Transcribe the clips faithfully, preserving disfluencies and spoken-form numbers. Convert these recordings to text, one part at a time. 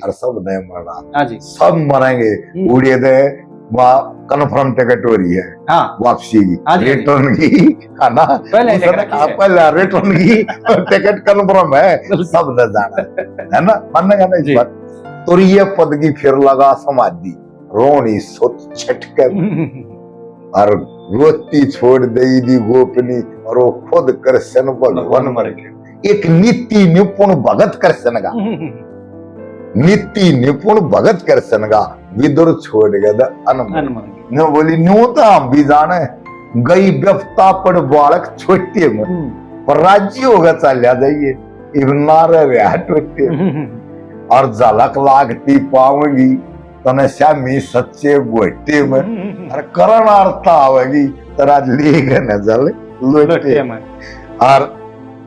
और सब नहीं मरना, हाँ जी। सब मरेंगे। हम्म। उड़े थे, वहाँ कन्फर्म टिकट हो रही है हाँ। वापसी की, हाँ जी, हाँ जी। रिटर्न की, है ना? पहले उसने टिकट रखी है। पहले रिटर्न की टिकट कन्फर्म है, बिल्कुल। सब ने जाना है, है ना? मानेगा ना इस जी। बात? तो ये पद की फिर लगा समाधि, रोनी सुत छटके और रोती छोड़ दई दी गोपनी, और वो खुद कृष्ण भगवान मर गए। एक नीति निपुण भगत कृष्ण का, नीति निपुण भगत कृष्ण का विदुर छोड़ गए द अनमन। अनमन। न्यू बोली, न्यू तो हम भी जाने, गई व्यवस्था पड़ बालक छोटे में, हम्म। पर राज्य होगा चाल्या जाइए, इब नारे रहा टोटे में। हम्म। और झलक लागती पावेगी तने श्यामी सच्चे गोटे में, और करण अर्थ आवेगी तेरा लेग न जल लोटे लोटे में। में। और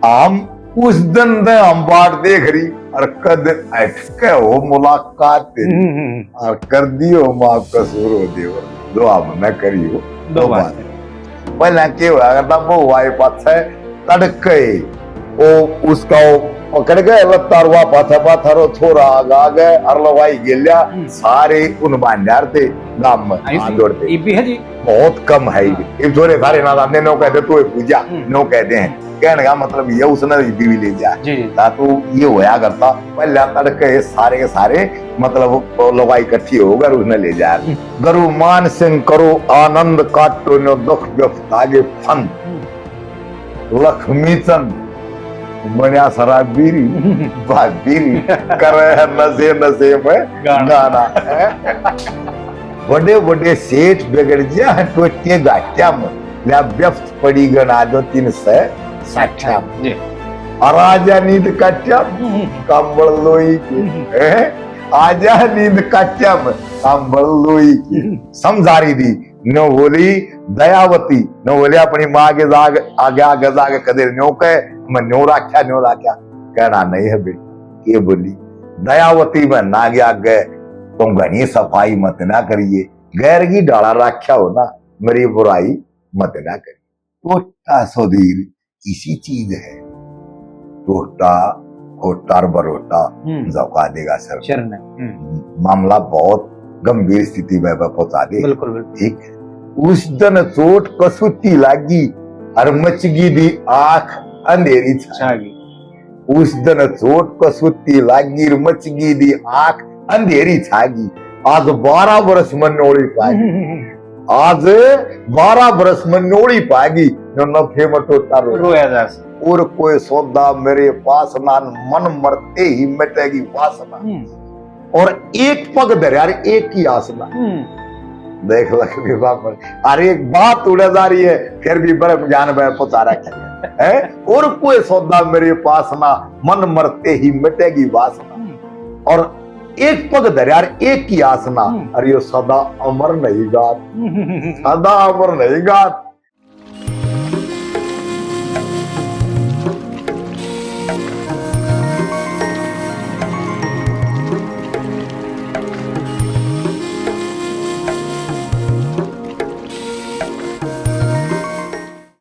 हम उस दिन दे हम बाट देख रही, और कद अटके हो मुलाकात तेरी, हम्म। और कर दियो माफ कसूर हो देवर, दुआ न करियो दो बात। पहला के होया करता, वो आए पाछे तड़के, ओ उसका वो पकड़ गए लत्तार, वा पाछा पाथर, वो छोरा आगा आगे, और लवाई गेल्या, हम्म। सारे उन भांडार थे गांव में आई हाथ थी। जोड़ते। ये भी है जी। बहुत कम है। हाँ। ये छोरे सारे ना जाते, नो कहते तू पूजा, हम्म। नो कहते हैं। कहने का मतलब ये उसने भी ले जा। जी, जी। ता तो ये होया करता, पहले तड़के सारे के सारे मतलब लवाई इकट्ठी होकर उसने ले जा। गरु मान सिंह करो आनंद काटो, नो दुख व्यवस्था के फंद। लक्ष्मी चंद बण्या शराबी री, भाभी री, करे है नशे नशे में गाना। गाना। बड़े बड़े सेठ बिगड़ गया है टोटे घाटिया में, या व्यस्त पड़ी गणा दो तीन सौ साठिया में। जी। और आजा नींद काटिया, कंबल लोई की, हैं? आजा नींद काटिया में, कंबल लोई की। समझारी दी, न्यो बोली दयावती, न्यो बोली अपनी माँ के जाग, आगे, आगे जाके कदे न्यो कहे, मैं न्यो राख्या, न्यो राख्या। कहना नहीं है बेटी, ये बोली दयावती, मैं ना आगे, आगे, तुम घनी सफाई मत ना करिए, गैर की डाला राख्या हो ना, मेरी बुराई मत ना करिए। टोटा सुधीर इसी चीज है, टोटा, खोटा और बरोटा हम्म। झोंका देगा सर। शरण है। हम्म। मामला बहुत गंभीर स्थिति में पहुंचा दे। बिल्कुल, बिल्कुल। ठीक, उस दिन चोट कसूती लागी और मचगी दी आंख अंधेरी छा। छा गई। उस दिन चोट कसूती लागी और मचगी दी आंख अंधेरी छागी। आज बारह बरस में नोली पागी। आज बारह बरस में नोली पागी, जो नफे में टोटा रो। रोया जा सकता। और कोई सौदा मेरे पास ना, मन मरते ही मिटेगी वासना। हम्म। और एक पग धरया और एक ही आसना। हम्म। देख लक्ष्मी बाप, अरे एक बात उड़े जा रही है, फिर भी ब्रह्म ज्ञान में पहुंचा रखे है। और कोई सौदा मेरे पास ना, मन मरते ही मिटेगी वासना। हम्म। और एक पग धरया और एक ही आसना, हम्म। अरे यो सदा अमर नहीं गात, हम्म। सदा अमर नहीं गात।